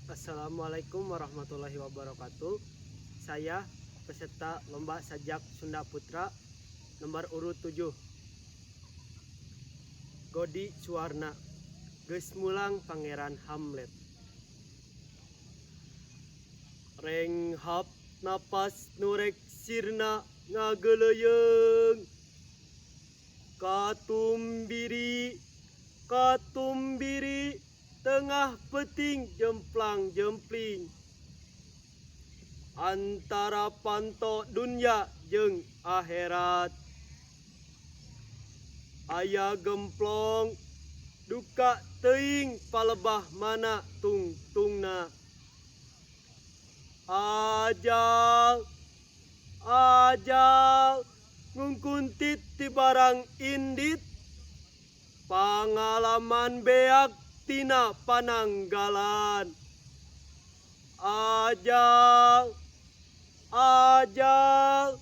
Assalamualaikum warahmatullahi wabarakatuh. Saya peserta Lomba Sajak Sunda Putra nomor urut 7. Godi Suwarna geus mulang Pangeran Hamlet. Renghap napas nu rek sirna ngageuleuyeung. Katumbiri katumbiri tengah peuting jemplang jempling antara panto dunya jeung akhirat. Aya gemplong duka teuing palebah mana tungtungna. Ajal ajal ngungkuntit ti barang indit pangalaman beak tina pananggalan. Ajal ajal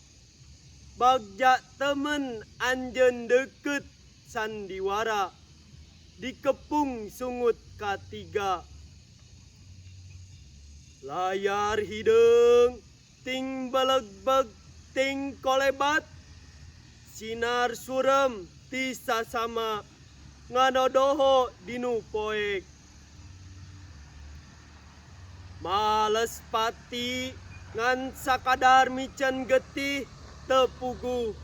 bagja temen anjeun deukeut sandiwara dikepung sungut katiga. Layar hideung ting belegbeg ting kolebat sinar surem ti sasama nganodoho dinu poek. Males pati ngan sakadar miceun getih teu puguh.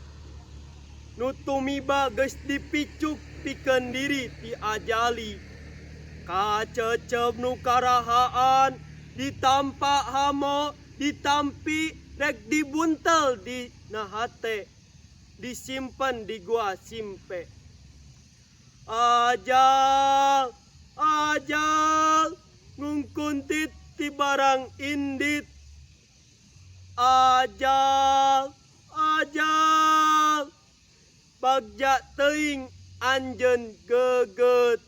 Nu tumiba geus dipicuk pikeun diri ti ajali. Kacecep nu karahaan ditampa hamo ditampi rek dibuntel dina hate disimpen di gua simpe. Ajal ajal ngungkuntit ti barang indit. Ajal ajal bagja teuing anjeun geget.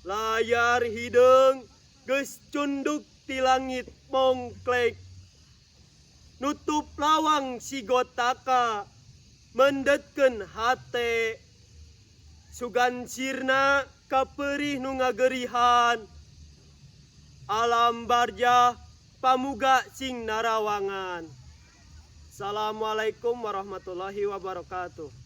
Layar hideung geus cunduk ti langit mongklek. Nutup lawang sigotaka mendetkeun hate. Sugan sirna kapeurih nu ngagerihan. Alam barjah pamuga sing narawangan. Assalamualaikum warahmatullahi wabarakatuh.